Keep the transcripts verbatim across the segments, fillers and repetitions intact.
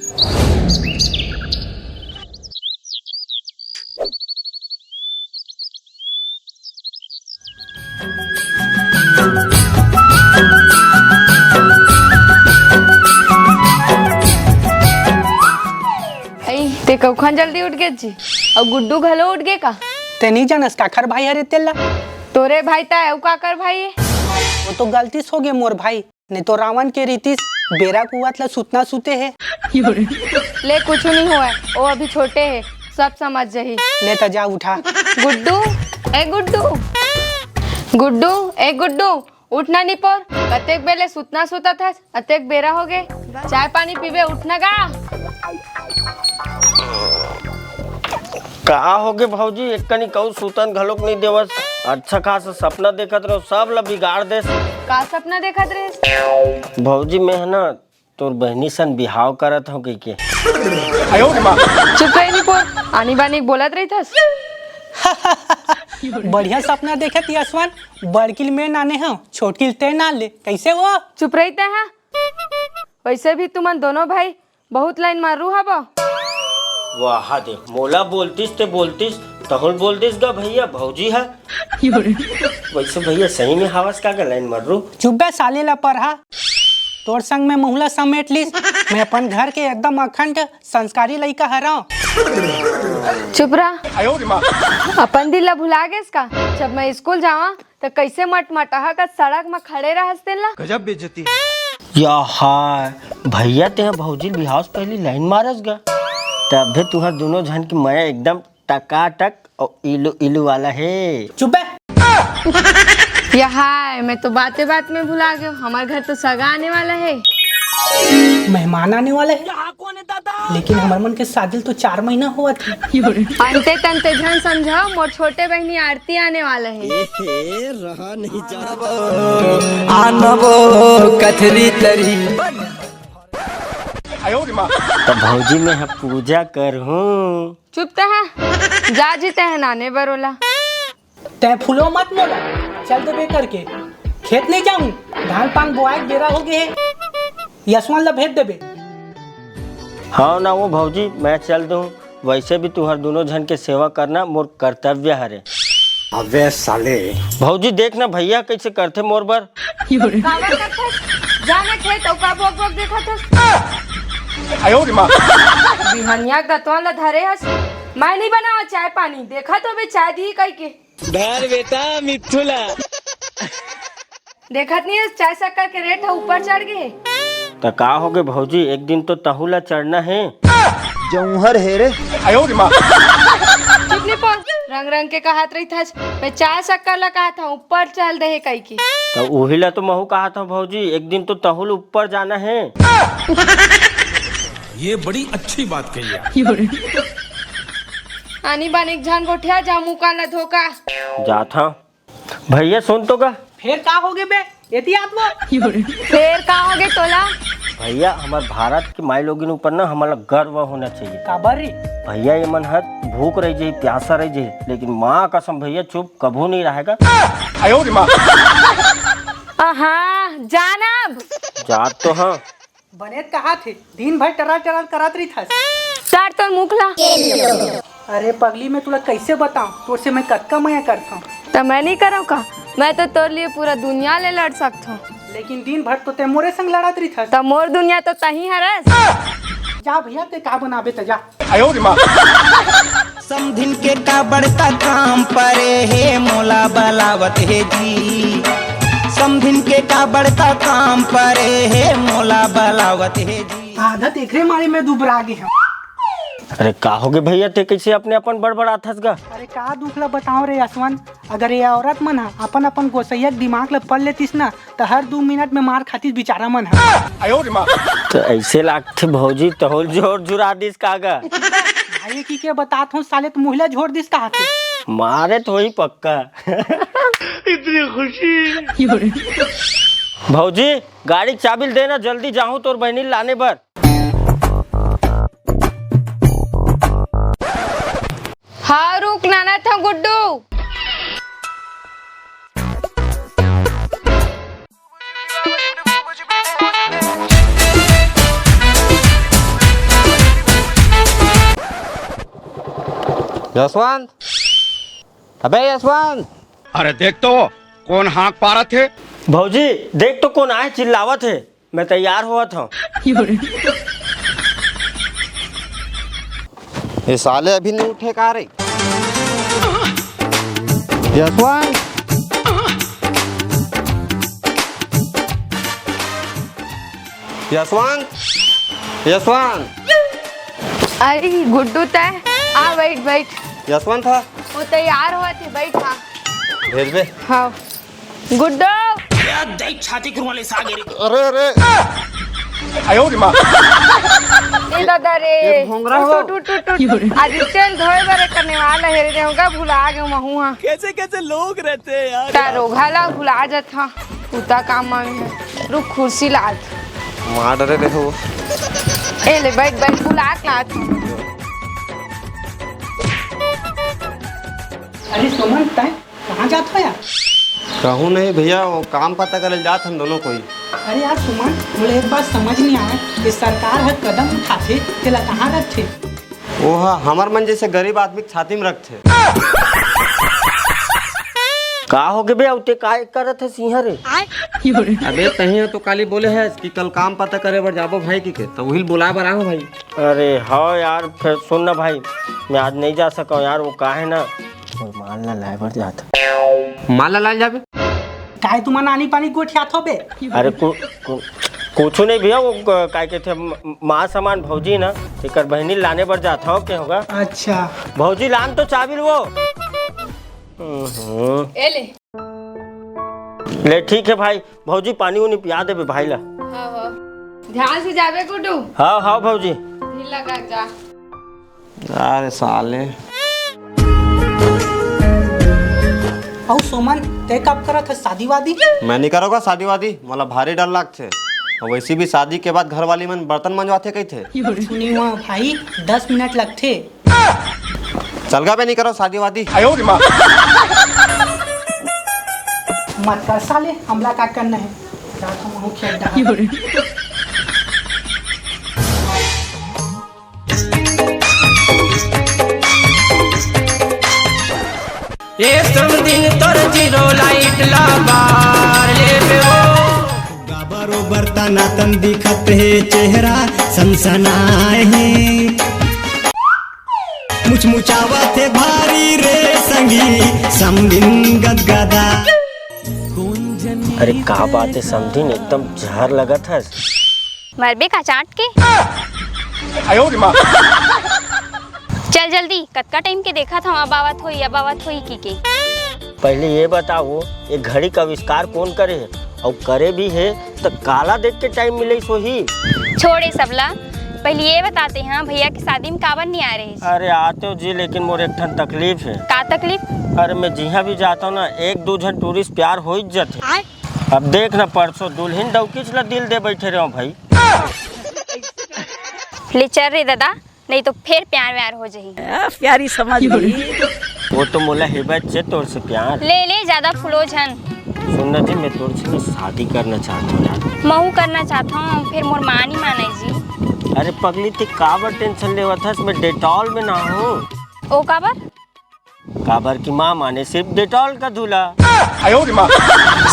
अई, ते कउखन जल्दी उठ गे जी? अउ गुड्डू घलो उठ गे का? ते नहीं जानस काखर भाई हरे तेला? तोरे भाई ता अउ काकर भाई हे? वो तो गलती से हो गे मोर भाई, नहीं तो रावण के रीतिस बेरा कुवत ला सुतना सुते हे। ले कुछु नहीं होय, वो अभी छोटे हे, सब समझ जही। ले त जा उठा। गुड्डू, ए गुड्डू, गुड्डू, ए गुड्डू, उठ ना निपोर, कतेक बेले सुतना सुतत हस, अतेक बेरा हो गे, चाय पानी पीबे, उठ ना गा। का हो गे भौजी, एक कनी कहूँ सुतन घलोक नहीं देवस। अच्छा खासा सपना देखत रहो, सब ला बिगाड़ देस। का सपना देखत रहे? भौजी, मैं ह ना तोर बहनी सन बिहाव करत हूँ कहिके। चुप रही निपोर, आनी बानी बोलत रही थस। बढ़िया सपना देखत यशवन, बड़किल में नाने हव, छोटकिल ते नान ले, कैसे वो? चुप रही ते हा। वैसे भी तुमन दोनों भाई बहुत लाइन मारू हबो। वाह दे, मोला बोलतीस ते बोलतीस, तहुल बोल दिस गा भैया, भौजी है। वैसे भैया सही में हावस का गा लाइन मारू? चुप बे साले ला परहा, तोर संग में महुला समेट लिस। मैं अपन घर के एकदम अखंड संस्कारी लइका हरव। चुप रहा। अपन दिल ला भुला गेस का? जब मैं स्कूल जावा त कैसे मटमटाहा का सड़क में खड़े रहस तेन ला। गजब बेइज्जती। या हाय, भैया तेहा भौजी ल बिहाव से पहली लाइन मारस गा। तभे तुहर दोनों झन की मया एकदम टकाटक अउ इलू इलू वाला हे। चुप बे। या हाय, मैं तो बाते बात में भुला गयो, हमार घर तो सगा आने वाला हे। मेहमान आने वाला हे? लेकिन हमर मन के शादी ल तो चार महीना होवत हे। अंते तंते झन समझाओ, मोर छोटे बहनी आरती आने वाला हे। ए, रहा नहीं जाता। आनबो कथरी तरी। त भौजी मैं ह पूजा करहूँ। चुप त है, जा जी तह नाने बरोला। तै फूलो मत मोला, चल देबे करके। खेत नहीं जाऊँ, धान पान बोआए के बेरा हो गए हे। यशवन ला भेज देबे। हाँ ना वो भौजी, मैं चल दूँ। वैसे भी तुहर दोनों झन के सेवा करना मोर कर्तव्य हरे। अबे साले। भौजी देख ना भैया कैसे करथे मोर बर। काबर करथस? जाने खेत अउ का बोक बोक देखत हस? आयो रे माँ। बिहनिया दतवन ला धरे हस। मैं नहीं बनावा चाय पानी, देखा तो बे चाय दी कई के। धर बेटा मिथुला। देखत नहीं है, चाय शक्कर के रेट ह ऊपर चढ़ गए हे। त का हो गए भौजी, एक दिन तो तहू ला चढ़ना हे। जौहर हे रे। चुप नहीं पर, रंग रंग के कहत रही था, मैं चाय शक्कर ला कहा था, ऊपर चल दे हे कई की। त उही ला तो महू कहा था भौजी, एक दिन तो तहू ला ऊपर जाना हे। ये बड़ी अच्छी बात कही आप। आनी बानी एक झन गोठिया जा मुका न धोखा। जात हंव। भैया सुन तो गा। फेर का हो गे बे? एती आत वो। फेर का हो गे तोला? भैया, हमर भारत के माई लोगिन ऊपर ना हमला गर्व होना चाहिए। काबर रे? भैया, ये मन हर भूख रही जाही, प्यासा रही जाही, लेकिन माँ कसम भैया चुप कभू नहीं रहेगा। आहा, जानब। जात तो हाँ। बने त कहा थे, दिन भर टरार टरार करत रहिथस। सर तोर मुख ला। अरे पगली, मैं तुला कैसे बताऊं, तोर से मैं कतका मया करथंव। त मैं नहीं करंव का? मैं तो तोर लिए पूरा दुनिया ले लड़ सकथंव। लेकिन दिन भर तो तै मोरे संग लड़त रहिथस। त मोर दुनिया तो तही हरस। जा भैया, तै का बनाबे त जा। समधिन के का बड़का काम परे हे मोला बलावत हे जी। समधिन के का बड़का काम परे हे मोला बलावत हे जी। आधा तेकरे मारे मैं दुबरा गे हंव। अरे का होगे भैया, ते कैसे अपने अपन बड़बड़ाथस गा? अरे का दुख ला बताओ रे यशवंत, अगर ये औरत मन ह अपन अपन गोसैया के दिमाग ला पढ़ लेतिस ना, त हर दू मिनट में मार खातिस बेचारा मन ह। त ऐसे लागथे भौजी, तहोल जोर जुरा दिस का गा? भाई की के बतात हूँ साले, त मुहिला झोर दिस का हाथे। मारे तो ही पक्का। इतनी खुशी। भौजी, गाड़ी के चाबी ल देना, जल्दी जाहूँ तोर बहिनी ल लाने बर। हाँ, रुक, लानत हंव गुड्डू। यशवंत, अबे यशवंत। अरे देख तो, कोन हाँक पारत हे। भौजी, देख तो कोन आए चिल्लावत हे। मैं तैयार होवत हँव। ये साले अभी नहीं उठे का रे? यशवंत, यशवंत, यशवंत। अरे गुड्डू, तैं आ, बैठ बैठ। यशवंत ह। वो तैयार होवत हे, बैठ। हाँ। भेजबे। हाँ। गुड्डू। अरे अरे। ए दादा रे। ए भोंगरा हो। उठ, उठ, उठ, उठ। आज तेल धोए बर करने वाला हे रे, रेवगा भुला गे महू हा। कैसे कैसे लोग रहते हैं यार। तारो घला भुला जात हा। उता काम मांगे है। रुक, कुर्सी लात। मार डरे रहे हो। ए ले, बैठ, बैठ, बुलात लात। अरे सुमन, तैं कहाँ जात हो यार? कहूँ नहीं भैया, वो काम पता करे जात हम दोनों कोई। अरे यार सुमन, मोला एक बात समझ नहीं आवे कि सरकार ह कदम उठाथे, तेला कहाँ रखथे? वो ह हमर मन जैसे गरीब आदमी के छाती में रखथे। का हो गे बे, अउ ते काय करत हस इहाँ रे? अबे तहीं तो काली बोले हस कि कल काम पता करे बर जाबो भाई कहिके, त उही ल बोलाए बर आए हँव भाई। अरे हव यार, फेर सुन ना भाई, मैं आज नहीं जा सकँव यार, वो का हे ना, मोर माल ला लाए बर जात हँव। माल ला लाए जाबे? काय तुमन आनी पानी गोठियात हो बे? अरे कु-, कु-, कुछु नहीं भैया, वो क-, काय कहिथे, म-, माँ समान भौजी ना, तेकर बहिनी लाने बर जात हँव, के होगा? अच्छा। भौजी लान तो चाबी ल वो। हम्म। ए ले। ले ठीक हे भाई, भौजी पानी उनी पिया देबे भाई ला। हाँ, हाँ। ध्यान से जाबे गुड्डू। हाँ, हाँ भौजी। धीर लगा जा। अरे साले। अउ सोमन, तैं कब करत हस शादी वादी? मैं नहीं करोगा शादी वादी, मोला भारी डर लागथे। अउ वैसे भी शादी के बाद घरवाली मन बर्तन मंजवाथे कहिथे। सुनी हुआ भाई, दस मिनट लगथे। चल गा बे, नहीं करो शादी वादी। मत कर साले, हमला का करना है? जात हँव खेत डहर। ए समधिन तोर जीरो लाइट ला बार लेबे ओ। बरोबर तनातन दिखत हे चेहरा सनसनाए हे। मुचमुचावत हे भारी रे संगी समधिन गदगदा। अरे का बात हे समधिन, एकदम जहर लगत हस। मरबे का चाट के। चल जल्दी, कतका टाइम के देखत हँव, अब आवत होही, अब आवत होही कहिके। पहले ये बताओ, ये घड़ी का आविष्कार कौन करे हे? अउ करे भी हे, त काला देख के टाइम मिलइस होही? छोड़े सबला, पहले ये बता तें हा, भैया के शादी में काबर नहीं आए रहे? अरे आतेंव जी, लेकिन मोर एक ठन तकलीफ हे। का तकलीफ? अरे मैं जिहाँ भी जात हँव ना, एक दू झन टूरी से प्यार होइच जाथे। अब देख ना, परसों दुल्हिन डौकीच ला दिल दे बैठे रहेंव भाई। ले चल रे दादा, नहीं तो फेर प्यार व्यार हो जाही। आ, प्यारी समझ गई। वो तो मोला हेबे चे तोर से प्यार। ले ले, ज्यादा फुलो झन। सुन ना जी, मैं तोर से ना शादी करना चाहत हँव यार। महू करना चाहत हँव, फेर मोर माँ नहीं माने जी। अरे पगली, तें काबर tension लेवत हस? मैं Dettol में नहाहूँ। ओ काबर? काबर कि माँ माने सिर्फ Dettol का धूला।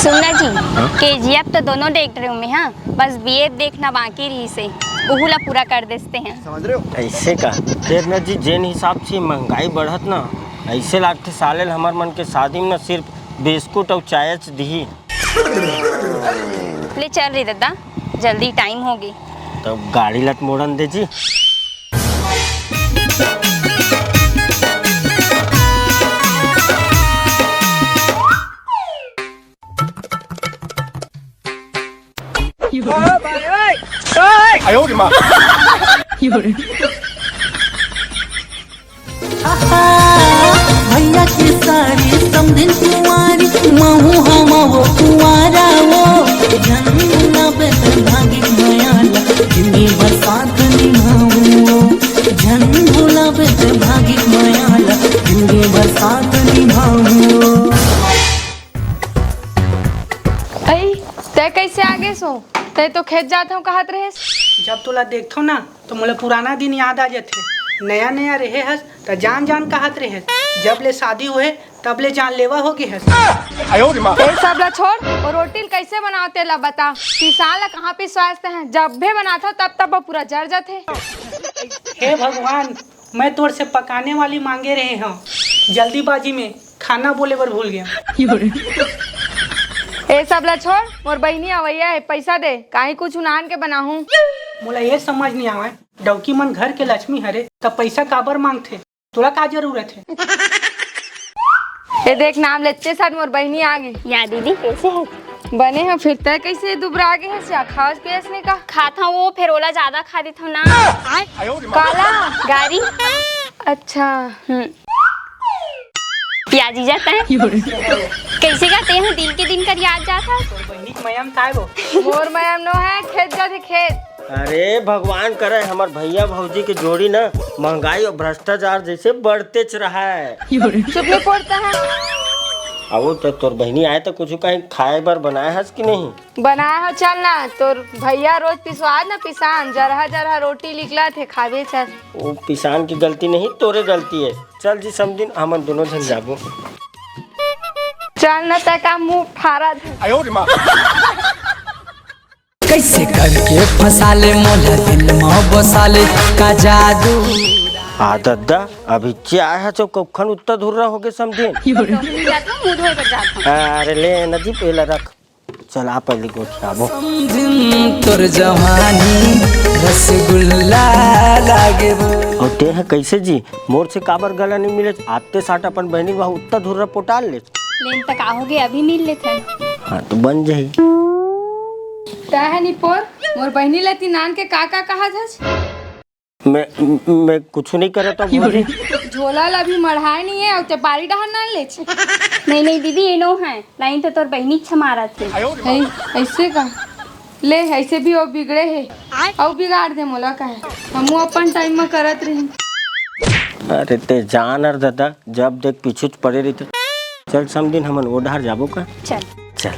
सुन ना जी, हाँ? KGF तो दोनों देख डरेंव मैं, हाँ, बस BF देखना बाकी रहिस हे, उहू ला पूरा कर देस तें हा। समझ रहे हो? ऐसे का? फेर ना जी, जेन हिसाब से महंगाई बढ़त ना, ऐसे लागथे साले ल हमर मन के शादी में ना सिर्फ बिस्कुट अउ चायच दिही। ले चल रे ददा, जल्दी टाइम होगे। तब गाड़ी ल त मोड़न दे जी। आहा, भैया के सारी समधिन कुंवारी, महू हमा वो कुंवारा वो। झन भुलाबे त भागी मया ला, जिंदगी भर साथ निभाऊं वो। झन भुलाबे त भागी मया ला, जिंदगी भर साथ निभाऊं वो। अई, तै कैसे आ गेस ओ? तै तो खेत जात हँव कहत रहेस। जब तोला देखथँव ना, तो मोला पुराना दिन याद आ जाथे। नया नया रहे हस त जान जान कहत रहे हस, जब ले शादी हुए तब ले जानलेवा हो गे हस। ए सब ला छोड़, वो रोटी ल कैसे बनाओ तेला बता। पिसान ला कहाँ पिसवाए हस तेहा, जब भी बनाथव तब तब वो पूरा जर जाथे। हे भगवान, मैं तोर से पकाने वाली मांगे रहे हंव, जल्दीबाजी में खाना बोले बर भूल गेंव। ए सब ला छोड़, मोर बहिनी अवइया हे, पैसा दे, काहीं कुछ नान के बनाहूं। मोला ये समझ नइ आवय, डौकी मन घर के लक्ष्मी हरे, त पैसा काबर मांगथे? तोला का जरूरत हे? ए देख, नाम लेते साथ मोर बहिनी आ गे। या दीदी, कैसे है? बने हंव, फिर तैं कैसे दुबरा गे हस या? खावस पियस नहीं का? खात हंव वो, फिर ओला ज्यादा खा देत हंव ना। काला? गारी। अच्छा। हम्म। या जीजा तैं? कैसे का तैं ह दिन के दिन करियात जात हस? तोर बहिनी के मया म काय वो? मोर मया म नो हे, खेत जाथे खेत। अरे भगवान करे, हमर भैया भौजी के जोड़ी ना महंगाई अउ भ्रष्टाचार जैसे बढ़तेच रहय। चुप नहीं पड़ता है। अउ तो तोर बहिनी आए त कुछु काहीं खाए बर बनाए हस कि नहीं? बनाए हंव, चल ना, तोर भैया रोज पिसवात ना पिसान, जरहा जरहा रोटी निकलत हे, खाबे चल। वो पिसान के गलती नहीं, तोरे गलती हे। चल जी समधिन, हमन दोनों झन जाबो। चल ना, तैं का मुंह फारत हे। कैसे करके फंसा ले मोला दिल में बसा ले का जादू। आ दद्दा, अभी चे आए हस, कखन उत्ता धुर्रा हो गे समधिन। कहूं नहीं जात हंव, मुंह धोए बर जात हंव। अरे ले ना जी, पहला रख। चल आ पहली गोठियाबो। समधिन तोर जवानी रसगुल्ला लागे वो। अउ तैं ह कैसे जी, मोर से काबर गला नहीं मिले? आते साथ अपन बहिनी वहाँ उत्ता धुर्रा पोटाल ले। लेन त का हो गे, अभी मिल लेथन। हाँ, तो बन जाही। तैं ह निपोर, मोर बहिनी ल तिनान के का का कहा जस? मैं, मैं कुछ नहीं करत हंव भौजी। झोला ल अभी मढ़ाए नहीं हे, अउ ते बारी डहर नान लेच। नहीं, नहीं दीदी, ये नो है। नहीं तो तोर बहिनी छमारत हे। हे, ऐसे का? ले, ऐसे भी वो बिगड़े हे। अउ बिगाड़ दे मोला काहे? हमू अपन टाइम म करत रही। अरे ते जान अर दादा, जब देख पीछू च पड़े रहिथे। चल समधिन, हमन ओ डहर जाबो का? चल। चल।